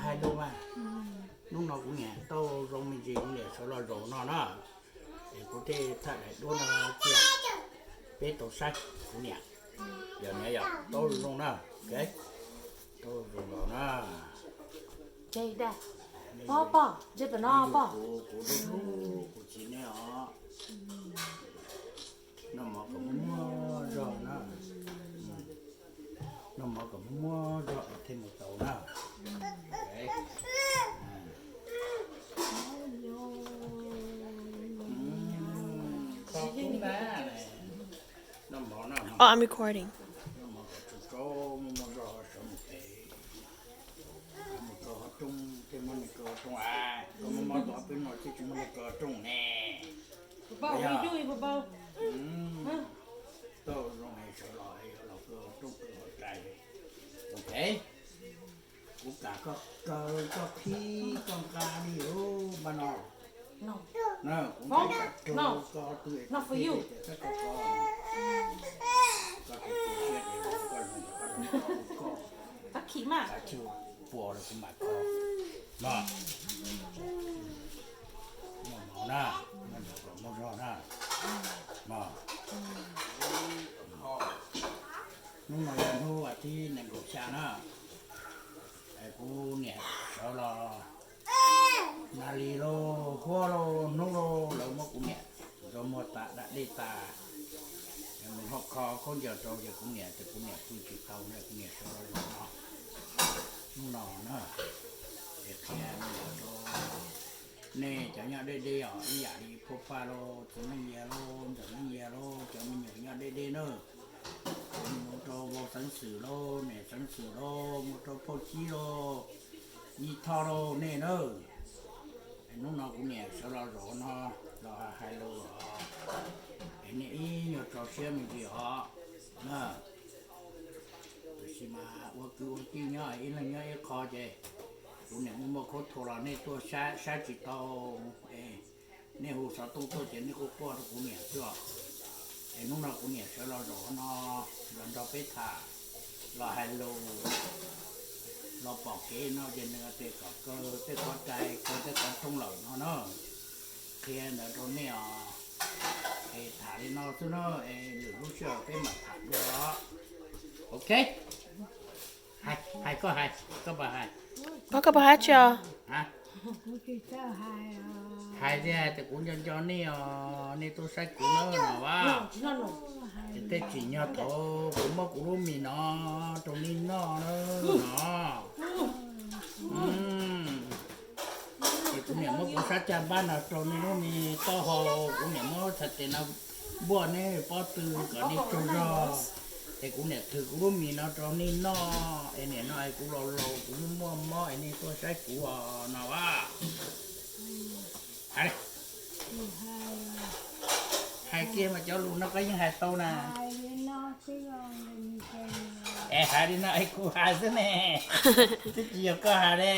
Hais lus mas, hnub no kuv niam tau zoo me ntsis, kuv niam sawv los zaum no na, es kuv thiaj thaij daim duab no cia peb tau saib kuv niam. Yog niam yog tau zoo na, tau zoo los na. Pog, pog, ntshe pem no pog. Kuv, kuv hlub hlub kuv txiv nej os. Noj mov kom muaj muaj zog na. Noj mov kom muaj muaj zog es thiaj mus tau na. Noj mov na. Oh, I'm recording. Noj mov kom tsaus tsaus muaj muaj zog sawv mus pem. Mus rau qhov rooj thiaj muaj neeg kaw qhov rooj a. Koj muaj mob tau ob peb no thiaj tsis muaj neeg kaw qhov rooj ne. Tau zoo es sawv los es yuav los kaw qhov rooj kaw qhov rais. Ok. Kuv kam koj kaw koj khib koj nqa li os npaj no. Kuv nqa rau koj ob tug es koj khib tias koj kov, koj tus tus siab ces koj zoo koj zoo koj, koj khib mas kav tsij puas los kuv mam kov. Noj mov na, noj mov kom muaj zog na. Hnub no yog hnub vas thib nees nkaum xya na. Es kuv niam sawv los, nas li lauj, huab lauj, hnub lauj, lawv muab kuv niam nrog muag tas da dej tas, mus hau kho khaub ncaws rau ces kuv niam ces kuv niam pw tsis tau na, kuv niam sawv los zaum no. Hnub no na, es qhia me ntxhais rau nej cov nyob deb deb os, ib yam li Phuaj Paj lauj, Txiv Neej Yias lauj, Ntxawm Neej Yias lauj, cov me nyuam nyob deb deb na, mus rau vauv xeev xwm lauj, niam xeev xwm lauj, mus rau phauj Cib lauj, Yij Thoj lauj, nej na. Es hnub no kuv niam sawv los zaum no los hais lus os, es nej ib nyuag tso siab me ntsis os na. Tiam sis mas ua kwv ua tij nyob ib leeg nyob ib qho ces kuv niam muaj muaj khaub thuas los nej tuaj saib tsis tau, es nej hu xov tooj tuaj ces nej quaj quaj rau kuv niam xwb os. Es hnub no kuv niam sawv los zaum no los nrog peb tham, los hais lus, los pom kev no ces nws tias kom kaw tej qhov rais kaw tej qhov rooj lawm no na. Qhia ntawd rau nej os. Es tham li no xwb na, es lwm lub sij hawm peb mam tham dua. Ok. Hais, hais koj hais, koj puas hais? Koj, koj puas hais tsi os? Hais tias, tias kuv nco nco nej os, nej tuaj saib kuv na no as. Ces tej tsim nyog thaum kuv muab kuv lub mis no rau nej noj na no. Ces kuv niam muab kuv sab caj npab no rau nej lub me taub hau, kuv niam muab txhais tes no npuaj nej pob tw kom nej tsaug zog. Es kuv niam thws kuv lub mis no rau nej noj, es nim no es kuv laus laus kuv muaj muaj mob es nej tuaj saib kuv os no as. Hais, hais kiag mas cov lus no koj yeej hais tau na. Es hais li no es kuv hais xwb ne, twb tsis yog koj hais ne.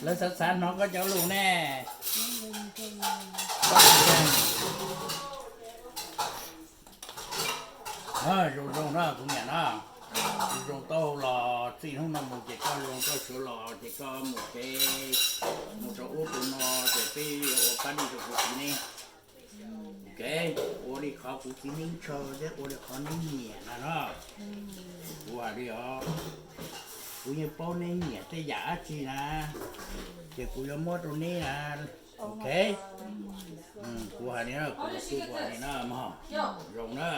Lawv xav xav hnov koj cov lus ne. Zoo zoo na kuv niam na, zoo zoo tau los txij hnub no mus ces koj zoo koj sawv los ces koj mus pem, mus rau ub rau no ces peb yuav ua pab dej rau kuv txiv neb. Kev ua li qhov kuv txiv neb ntshaw thiab ua li qhov neb nyiam na no. Kuv hais li os, kuv yeej paub neb nyiam tej yam dab tsi na, ces kuv yuav muab rau neb na. Ok, kuv hais li no, kuv hais li no mog, zoo na.